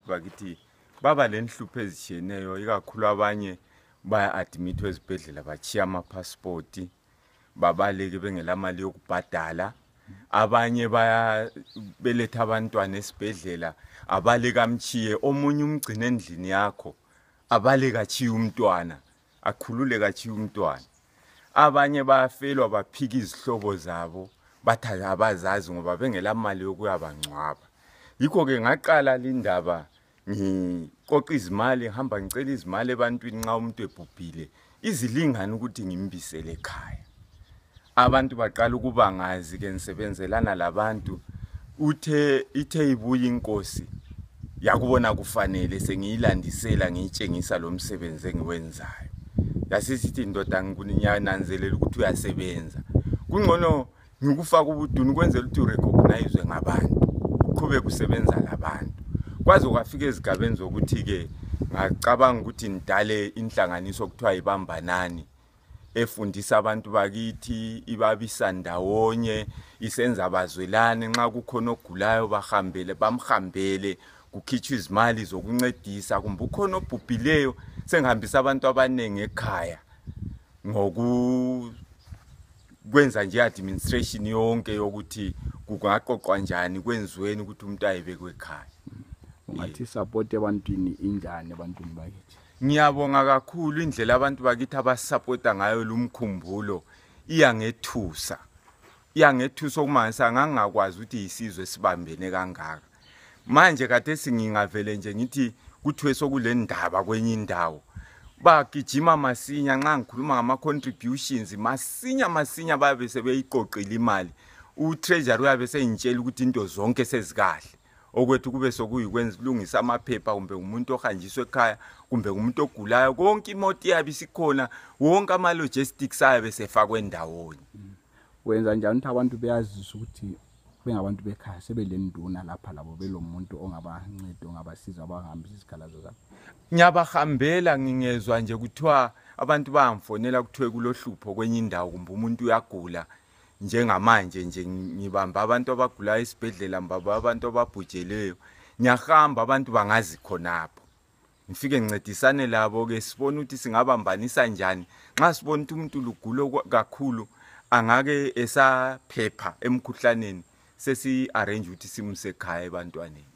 bakithi baba lenhlupho ezishiyeneyo ikakhulu abanye baya admithwa ezibhedlela bachiya ama passport babaleke bengelamali yokubhadala. Abanye baya beletha abantwana esibhedlela abaleka amchiye, omunye umgcine endlini yakho abaleka achiye umntwana akhulule achiye umntwana. Abanye bayafelwa baphika izihlobo zabo bathatha abazazi ngoba bengelamali yokuyabangcwaba. Yikho ke ngaqala lindaba ngiqoqa izimali, ngihamba ngicela izimali ebantwini nxa umuntu ebhubhile izilingana ukuthi ngimbisele ekhaya. Abantu baqala ukuba ngazi ke ngisebenzelana labantu, ithe ibuya inkosi yakubona kufanele sengiyilandisela ngiyitshengisa lo msebenzi engiwenzayo. Yasisithi ndoda ngikunyanzelela ukuthi uyasebenza. Kungcono ngikufaka ubuduni ukwenzela ukuthi urecognize ngabantu, uqhubeke kusebenza labantu. Kwaze kwafika ezigabeni zokuthi ke ngacabanga ukuthi ngidale inhlanganiso okuthiwa ibambanani efundisa abantu bakithi, ibabisa ndawonye, isenza bazwelane. Nxa kukhona ogulayo bamhambele, kukhitshwa izimali zokuncedisa. Kumbe ukhona obhubhileyo sengihambisa abantu abaningi ekhaya ngokwenza nje administration yonke yokuthi kungaqoqwa njani kwenziweni ukuthi umuntu ayebekwe ekhaya. Ungathi support ebantwini injani ebantwini bakithi? Ngiyabonga kakhulu indlela abantu bakithi abasupporta ngayo lumkhumbulo, iyangethusa okumangisa ngangakwazi ukuthi isizwe sibambene kangaka. Manje kade singingavele nje ngithi kuthiwe sokule ndaba kwenye indawo bagijima masinya nxa ngikhuluma ngama contributions masinya babe sebeyiqoqile imali. U-treasury uyabe seyintshela ukuthi into zonke sezikahle, okwethu kube sokuyikwenza ulungisa amaphepha, kumbe umuntu ohanjiswe ekhaya, kumbe umuntu ogulayo, konke imoto yabe isikhona, wonke ama logistics ayabe sefakwe ndawonye. Wenza njani ukuthi abantu beyazisa ukuthi bengabantu bekhaya sebelenduna lapha labo belomuntu ongabanceda ongabasiza abahambisa isikhalazo zabo? Ngiyabahambela, ngingezwa nje kuthiwa abantu bayamfonela kuthiwe kulohlupho kwenye indawo, kumbe umuntu uyagula. Njengamanje nje ngibamba abantu abagulayo esibhedlela, mbaba abantu ababhujeleyo, ngiyahamba abantu bangazi khonapho, ngifike ngincedisane labo ke sibone ukuthi singabambanisa njani. Nxa sibona ukuthi umuntu lugulo kakhulu angake esaphepha emkhuhlaneni, sesi arrange ukuthi simuse ekhaya ebantwaneni.